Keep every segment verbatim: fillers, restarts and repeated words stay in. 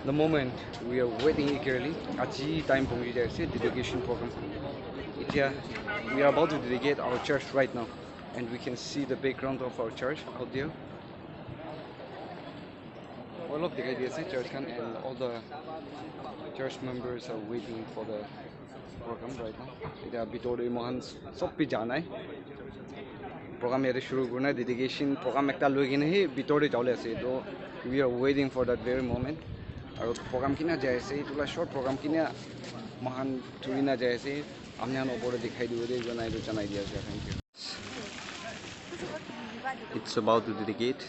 The moment we are waiting eagerly, aji time pongji jai ase dedication program. Itya, we are about to dedicate our church right now, and we can see the background of our church out there. Olop dikhai di ase church khan, and all the church members are waiting for the program right now. Itya bitor te moikhan sob bi ja nai. Program yate shuru kurina dedication program ekta loi kena he bitor te jabole ase. To we are waiting for that very moment. Aru program kina jai ase, etu la short program kina moikhan thuri na jai ase. Apni khan opor te dikhai dibo de, etu nai tu janai di ase. Thank you. It's about to dedicate.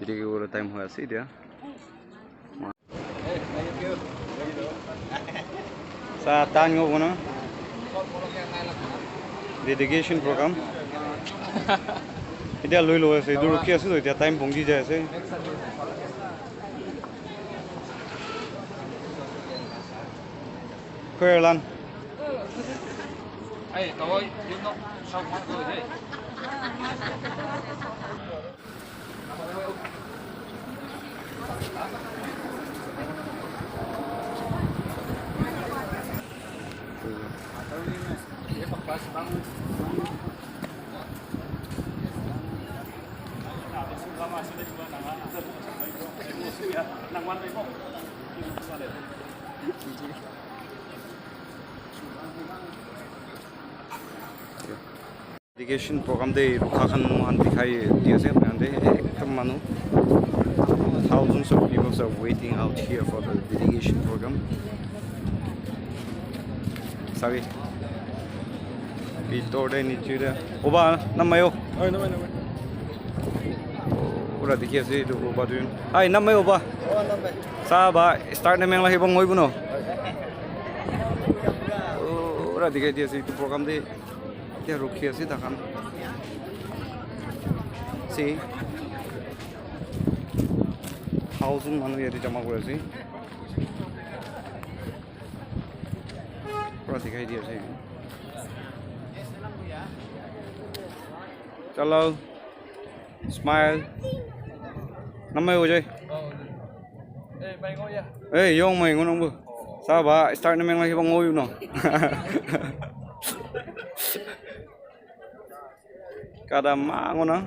Dedicate kura time hoi ase dia. Sa tan ngo bona. Dedication program. Etia loi loi ase, etu rukhi ase to, etia time pongji jai ase. Koi lan. Dedication program te rukha khan moikhan dikhai di ase, apni khan te ekdum manu, thousands of people are waiting out here for the dedication program. Sabi, bitor te niche te, oba, namai o. Oi, namai, namai. Pura dikhi ase etu oba tu. Hi, namai oba. Sa ba, start na meng la hibang ngoi buno. Pura dikhai di ase etu program te. Etia rukhi ase takhan. See, thousand manu yate jama kuri ase. Pura dikhai di ase. Chalo. Smile. Namai ho jai. Eh, yong mai ngonong bu. Sa ba, start na meng lagi bang ngoyu no. Kada ma ngona.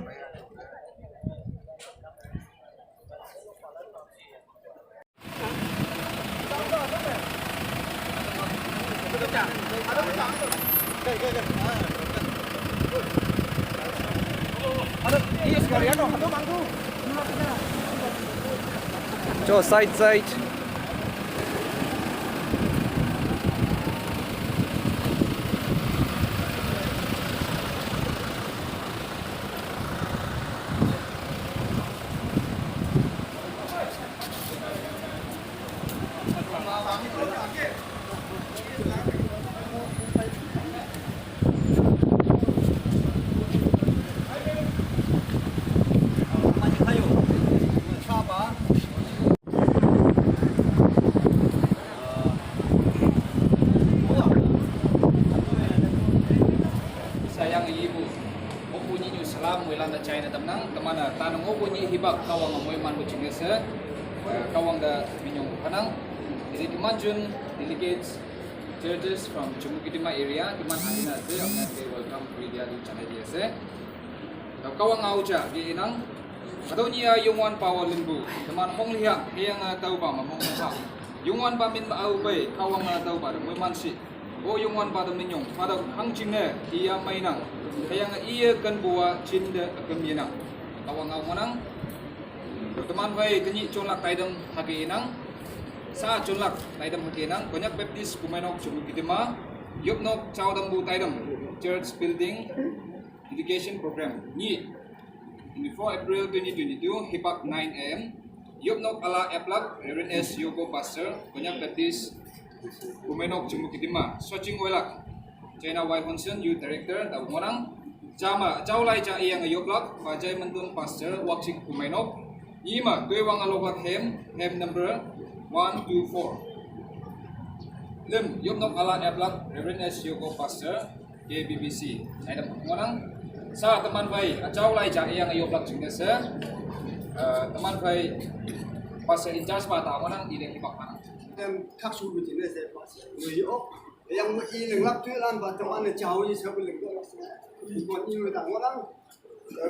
Cho, side, side. Sayang ibu. Oku nyinyu salam wela na China damnang, tamana tanang oku nyi hibak kawang amoy man bu chinese, eh, kawang da minyong kanang. Jadi kemanjun delegates, churches from Chumukedima area, kiman adina se, amna se welcome kuri dia di chana dia se. Kawang auja, di inang, kado niya yungwan pawa limbu, teman hong liya, heyang tau ba ma hong liya. Yungwan ba min au bai, kawang tau ba, moy man si. O yungwan ba da minyong, pada hang ching ne, iya mainang. Kayang iya kan buwa chin de akam yenang. Kawang au ngonang. Teman bai kenyi chonlak taidam hake yenang. Sa chonlak taidam hake yenang. Konyak Baptist Kumainok Chumukedima. Yopnok chaudam bu taidam. Church building dedication program. Nyi. Twenty-four April twenty twenty-two, hipak nine A M. Yopnok ala eplak, Reverend S Yoko Pastor, Konyak Baptist, Kumainok Chumukedima, Soching Welak, China Y Honson, Youth Director, Dabu Monang, Chama, Chaulai Cha Iyang Yoplak, Bajai Mentum Pastor, Wakching Kumainok, Yima, Tuiwang Aloklak Hem, Hem number one two four. Lim, Yopnok ala eplak, Reverend S Yoko Pastor, K B B C. Naidam ngonang. Sa teman bai, achau lai ja yang ayo plak jing se. Eh, teman bai, Pastor in charge ba ta mo nang i leng i bak ma nang. Tem khak su bu jin ne se pastor. Ui o. Yang mo i leng lak tu lan ba ta wan ne chao i sa bu leng ko. Ko i mo ta mo nang.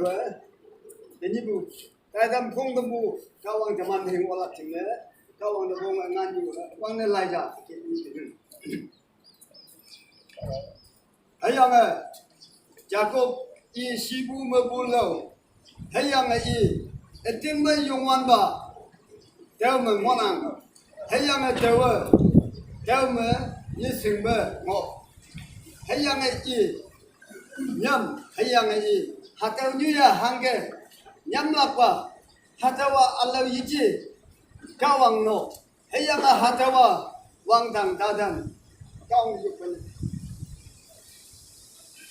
Ba. Te ni bu. Ta dam phong dam bu. Ka wang jaman hing wala jin ne. Ka wang da phong ngan yu. Wang ne lai ja. Ke ni jin. Hüyange Jakob i shipu mepu lao. Hüyange i, ütingme Youngwanpa, tüome ngohnang. Hüyange taowe, tüome nyishingpe ngoh. Hüyange i, nyam, hüyange i, hatüo nyuye hangke, nyamlakpa, hatüowa ülao yeji, Kahwang no. Hüyange hatüowa wangdang tatam. Kahwang yopene.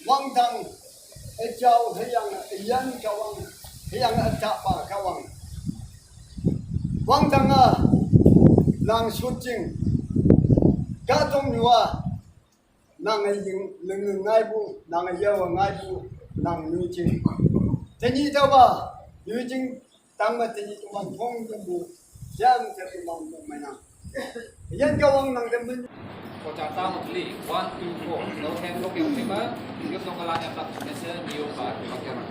Wangdang üjao hüyange üyin Kahwang, hüyange üjapa Kahwang. Wangdang-a nang shotjing. Kahtoknyu-a nange ying, ling ngaipu, nange yawe ngaipu, nang nyujing. Tenyih tüopa, nyujing tangme tenyih teman phong yampu, jang te teman phong meinang. Yan Kahwang nang te min. Ko chapter mo teli, one, two, four. Lo hem lo ke tema, yop no kala ya tak mese, ni yop ba, yop ba.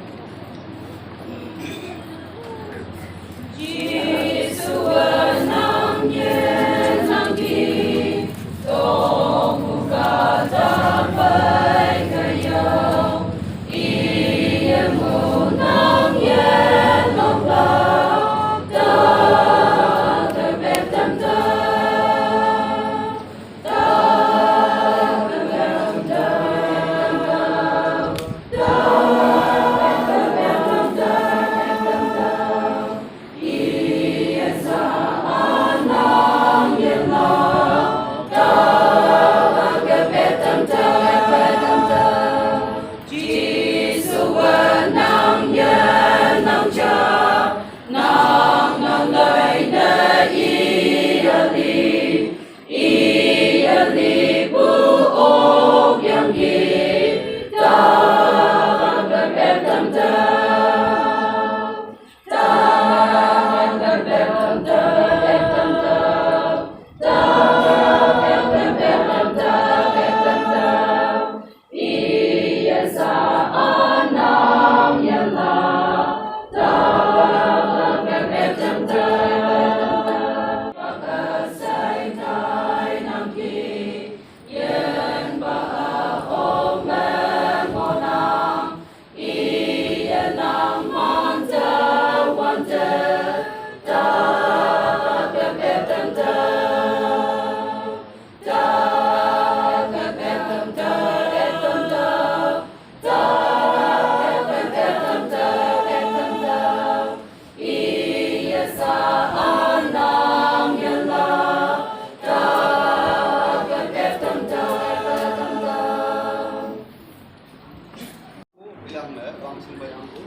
Woiyange, eh, wangshing payangpu.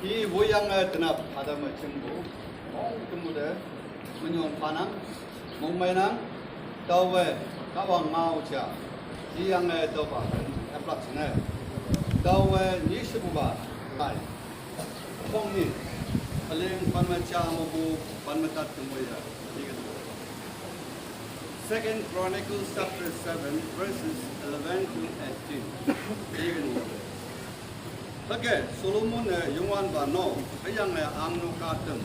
I woiyange, eh, tenap, hatüo me jingpu. Mong temude, minyong phanang, mongmeinang, taowe, Kahwang ngao ja. Iyange, eh, tüopa, aplak jingne. Taowe, nyishepupa, ai. Khongni, üleng pan me ja mepu, pan me tat temoiya. Second Chronicles chapter seven, verses eleven to eighteen. Hüke, Solomon-e Youngwanpa no, hüyange angno kahtem.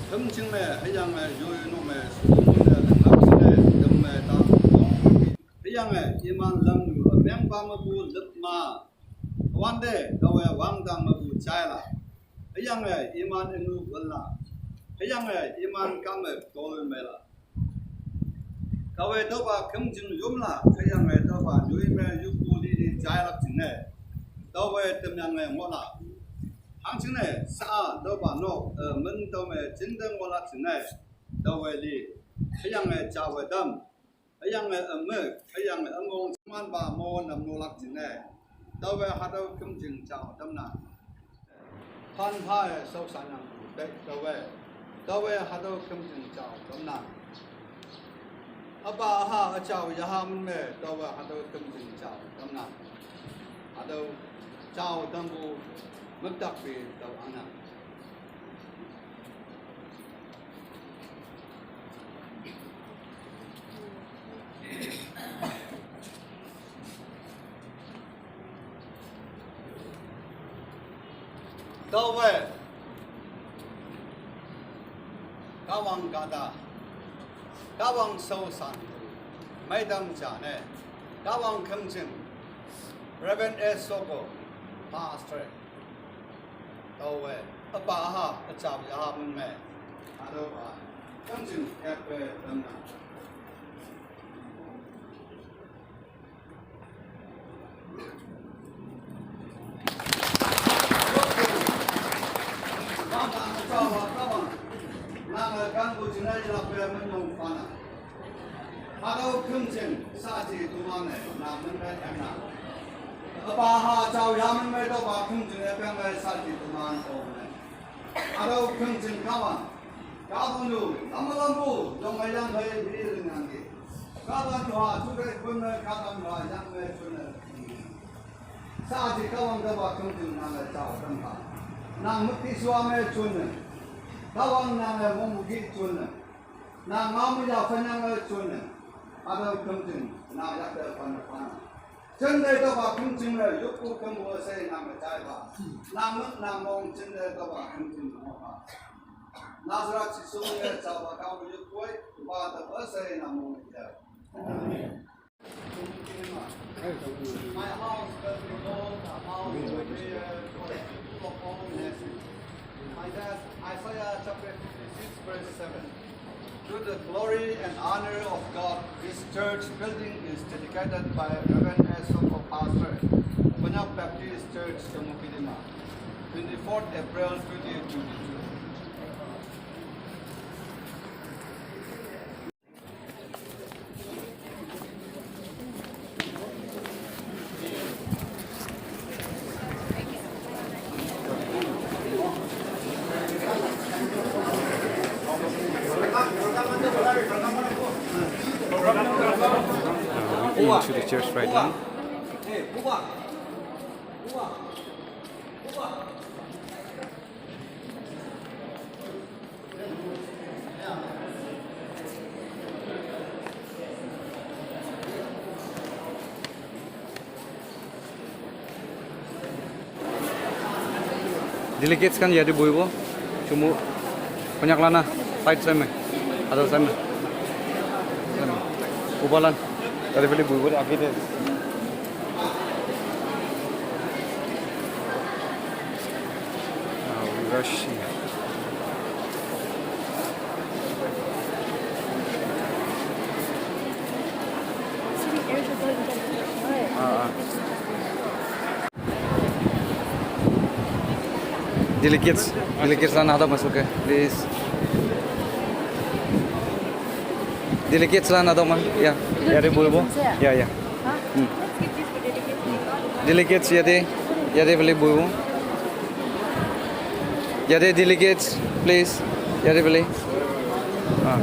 Khümjing me, hüyange yoi nok me, Solomon-e lingap jingne, temme ta. Hüyange iman lamnyu ümengpa mepu lüpma. Wante, taowe wangdang mepu jailak. Hüyange iman ünu wünlak. Hüyange iman kame toloi meilak. Taowe tüopa khümjing yomlak, hüyange tüopa nyoi me yupu lili jailak jingne. Taowe temyange ngohlak. Hangjingne sha-a tüopa nok, eh, min tüome jinte ngohlak jingne. Taowe li, hüyange jawe tam. Hüyange ümük, hüyange ümong, manpa mo namnolak jingne. Taowe hatüo khümjing jao tamnang. Phanpha-e shaoshanang pu tei taowe. Taowe hatüo khümjing jao tamnang. Üpa üha üjao yaha me taowe hatüo khümjing jao tamnang. Hatüo jao tampu müktakpe tao angnang. Tawe, Kawang kada, Kawang sausan, maidam jane, Kawang kemjing, Reverend S Soko, Pastor. Tawe, apa aha, acaw aha menme, ado a, kemjing, epe, tanda. Hatüo kümjing saji toman-e nang men kai emna. Üpa ha jao yamen me tüopa kümjing epeng me saji toman ongne. Hatüo kümjing Kahwang. Kahwang yu, lamma lampu, yong me yang hei mi ring yang di. Kahwang yu ha, ju dei kun me, Kahwang yu ha, yang me kun me. Saji Kahwang tüopa kümjing nang-e jao tampa. Nang müktishuwa me junne. Kahwang nang-e mongmuki junne. Nang ngao me ya phanyange junne. Hatüo kümjing nang yakte pan pan. Jinte tüopa kümjing me yoppu kümpu üshei nang me jaipa. Nang mük nang mong jinte tüopa kümjing me ngohpa. Nazareth Jesu me jaopa Kahwang yoppu-i, pa te üshei nang mong me jai. Amen. My house will be called a house of prayer for the people of all nations. Isaiah, Isaiah chapter fifty-six, verse seven. To the glory and honor of God, this church building is dedicated by Reverend S Soko, Pastor, Konyak Baptist Church, Chümoukedima, twenty-fourth April twenty twenty-two. Uh, we into the church right now. Delegates kan yate bohibo. Chümou, Konyak lana, side side me. Other side me. Side me. Upalan. Yate phale bohibo, age te. Ah, we rush. Ah, ah. Delegates, delegates lan hatüo me shoke, please. Delegates lan hatüo me, ya. Yate bohibo. Ya, ya. Hmm. Delegates yate, yate phale bohibo. Yate delegates, please. Yate phale. Ah.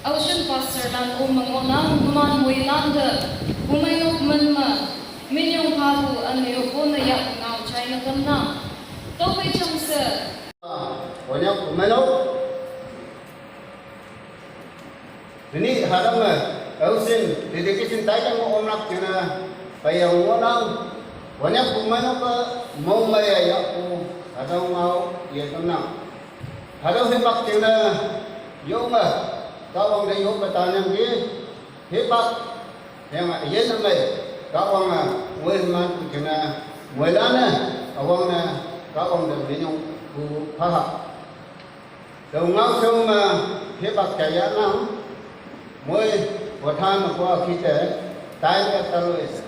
Aoshin pastor lan om me ngohnang, numan moilan te, omeinok men me, minyong phapu üne yoppu ne yak ngao jaine tamnang. Tüophei jamshe. Konyak omeinok. Tenyih hatüo me, aoshin dedication taitang me omlak jingne, peiyange ngohnang, Konyak omeinok-e, mongmeiye yahpu, hatüo ngao, ye tamnang. Hatüo hipak jingne, yonge, Kahwang te yoppe tanyangki, hipak, hüyange üyin ne mei, Kahwange, moiman jingne, moilan-e, üwangne, Kahwang te minyong pu phaha. Tüo ngao shong me, hipak ja yahnang, moi, pothan me koa kite, time at talo is.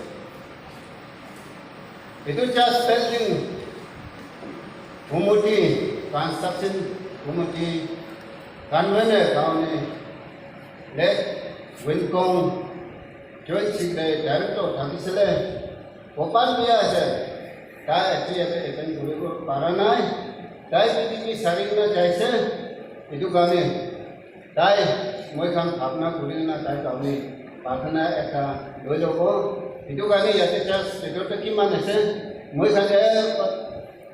Itu just building, Committee, Construction Committee, Convener kauni, le Winkong, Joint Secretary, Director, thakisile, kopan biya ase, tai aji yate attend kuribo para nai, tai P D P sari na jaise, etu karne, tai moi khan bhabna kuri na tai karne, prarthana ekta loi lobo, etu karne yate church bitor te kiman ase, moi khan e,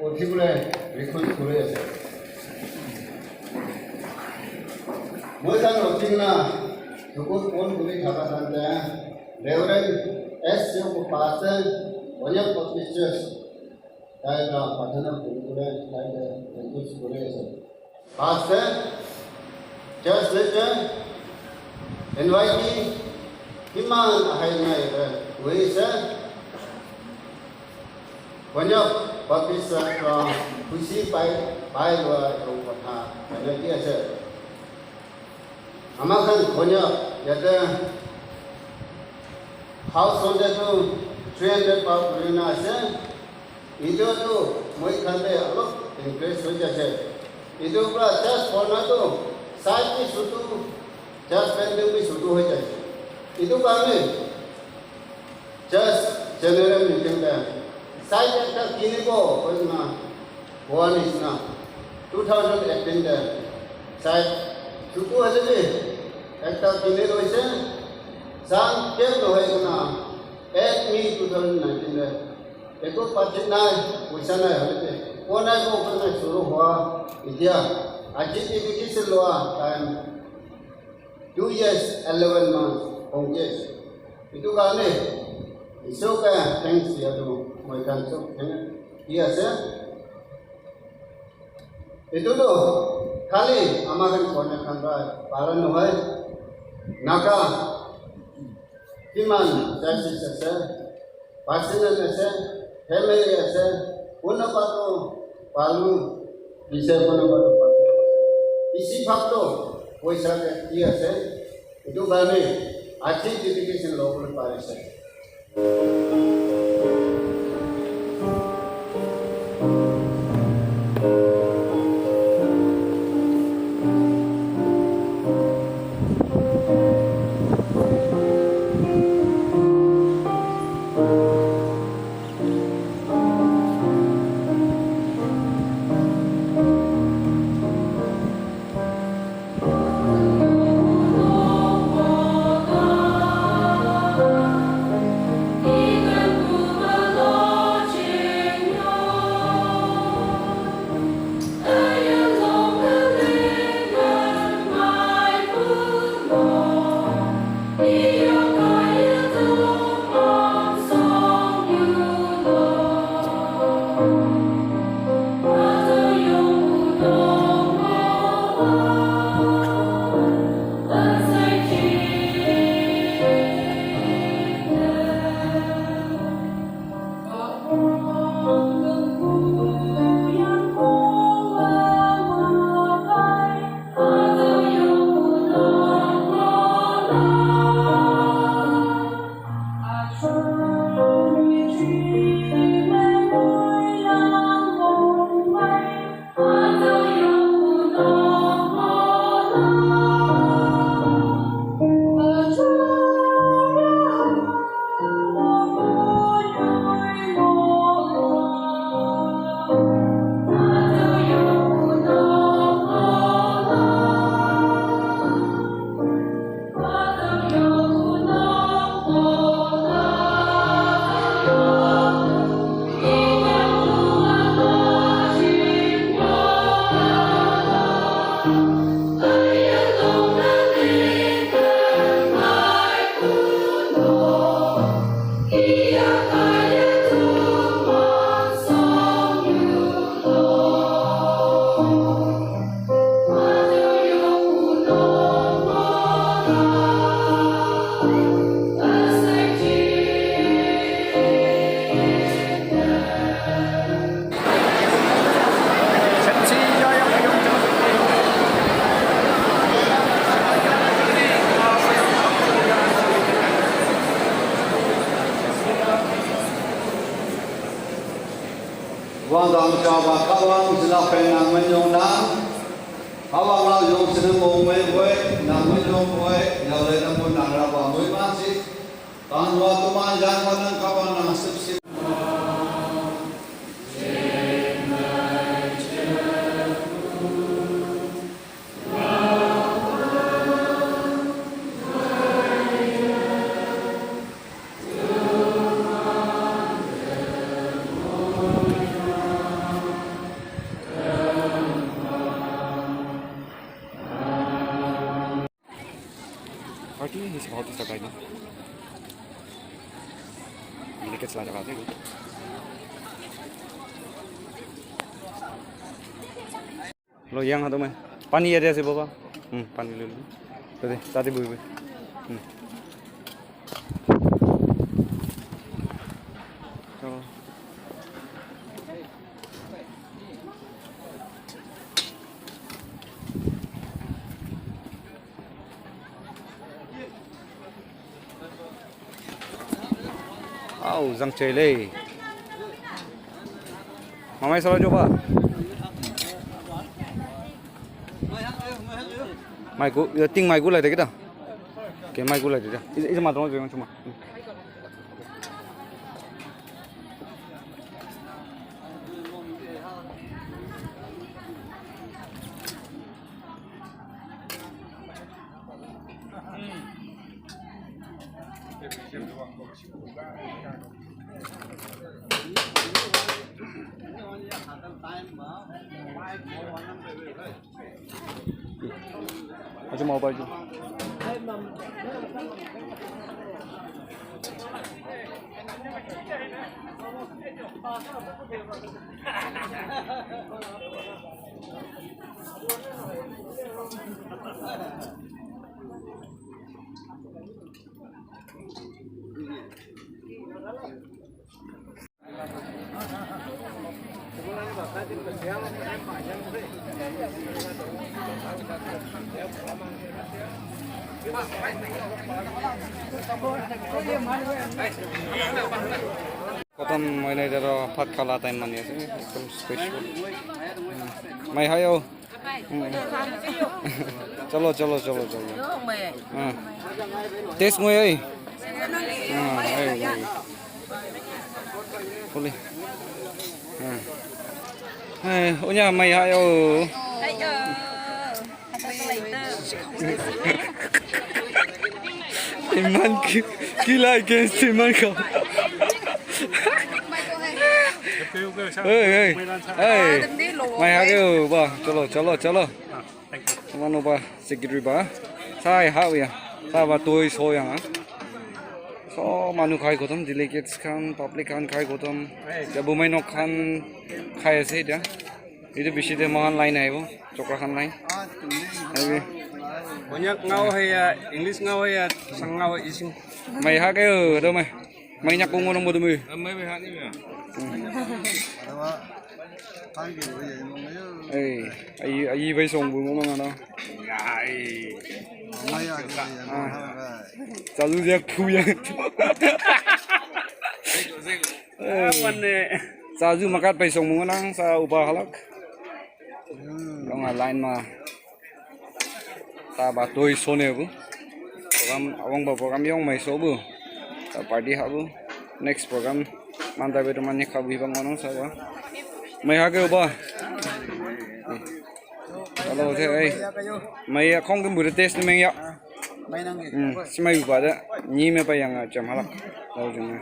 uthi bole request kuri ase. Moi khan uthi na, dukan phone kuri thaka khan te, Reverend S Yogo Pastor, Konyak Baptist Church, tai ta prarthana kuri bole, tai ta request kuri ase. Pastor, church leader, invitee, kiman ahai nai, eh, wei se. Konyak Baptist Church, uh, khushi pai, pai lua, uh, kotha, kanya ki ase. Ama khan Konyak, yate house Sunday tu three hundred pa purina ase. Etu tu moi khan te alop increase hoi jaise. Etu pra church corner tu side te sutu, church building bi sutu hoi jaise. Etu karne church general meeting te side ekta kinibo koi na koa nisna two thousand eighteen te side sutu ase bi ekta kini loise. Sang kem nohoi na eight May two thousand nineteen te Etu budget nai, poisa nai hoile bi, konai ko konai shuru hua, etia, aji dedication loa time, two years, eleven months, hongke. Etu karne, Isor ka thanks dia tu, moi khan sob thanks dia ase. Etu tu, khali ama khan Konyak khan para nohoi, Naga, kiman justice ase, personal ase, family ase, kunuba tu palu dise, kunuba tu palu. Bisi bhag tu poisa ke di ase, etu karne aji dedication lobole parise. Ang chaba Kahwang sila pen nang menyong nang. Kahwang lau yong sila mong mei wei, nang menyong wei, yau le nang pun nang raba mui ma si. Tan wa tuman yang wa nang Kahwang nang sip sip. Party is about to start right now. Delegates la jagah ase. Lo, yang hatu mein. Pani yate ase, baba. Hmm, pani lo, lo. Tate, tate bohi, bohi. Hmm. So, Au, zang chei le. Mamai sala jo ba. Mai ku, ya ting mai ku lai de kita. Ke mai ku lai de. Ise, ise ma tong jo chuma. Acha mau pai ju. Khotom hoina etia toh bhat khala time mani ase, ekdum special. Mai hayo. Hmm. Chalo, chalo, chalo, chalo. Hmm. Taste ngoi ai. Hmm, ai, ai. Boleh. Hmm. Hai, unya mai hayo. Iman ki, kila against iman ka. Hey, hey, hey. Mai hayo ba. Chalo, chalo, chalo. Manu ba secretary ba. Sai ha ya. Sa ba toi so yang. So manu khai khotom, delegates khan, public khan khai khotom. Ya bumai nok khan khai ase etia. Etu bishi te moikhan line ahibo, chokra khan line. Ahibi. Konyak ngao hai ya, English ngao hai ya, sang ngao ising. Mai ha ke do mai. Mai nyak kong ngong mo do mai. Mai mai ha ni ya. Ei, ai ai bai song bu mo ma na. Ai. Mai ya ke ya. Chalu jak phu ya. Mane. Sa ju makat pai song mung nang sa upa halak. Long a line ma. Sa ba toi sone bu. Program awang ba program yong mai so bu. Sa party ha bu. Next program manta be to mane khabu bang nong sa ba. Mai ha ke upa. Hello, hey. Mai ya khong ke bu taste meng ya. Hmm, simai upa da. Ni me pa yang jam halak. Hello, jam.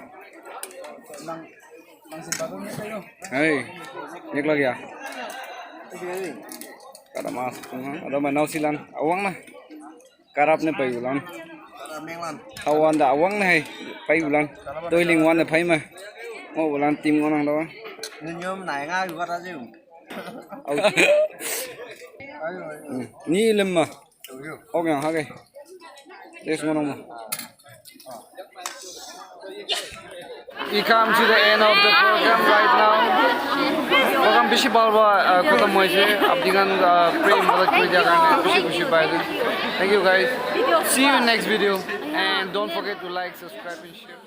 Hai, nek lagi ya. Kada mas, ada mana silan, awang na. Karap ne pai ulan. Awan da awang ne hai, pai ulan. Toiling wan ne pai ma. Mo ulan tim ngonang da. Nyum nai nga yu kata jum. Au. Hmm, ni lem ma. Ok yang hake. Yes, ngono mo. We come to the end of the program right now. Program bishi bhal ba, uh, khotom hoise. Apni khan, uh, pray madad kuri dia karne khushi khushi pai ase. Thank you guys. See you in next video and don't forget to like, subscribe and share.